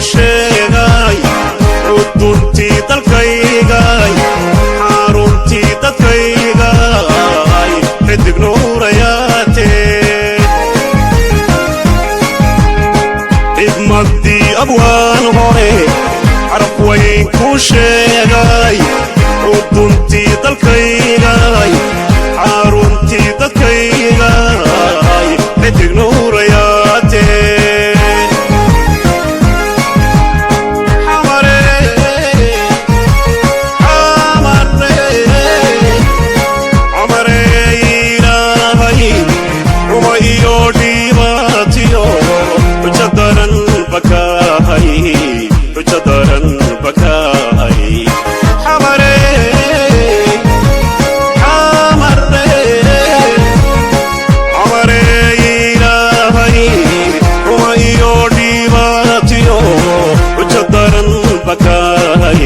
sheegay, xuduntii dalkaygay, xaruntii dadkaygay, xidig nuurayaatee. Xigmaddii abwaan hore carab weyn ku sheegay, xuduntii dalkaygay, xaruntii dadkaygay, xidig nuurayaatee. Xamare, xamare, xamare, ilaahay xumo iyo dhibaatiyo xujo daran bakahay, xujo daran bakahay. Xamare, xamare, xamare, ilaahay xumo iyo dhibaatiyo xujo daran bakahay,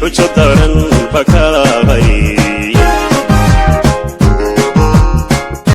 xujo daran bakahay.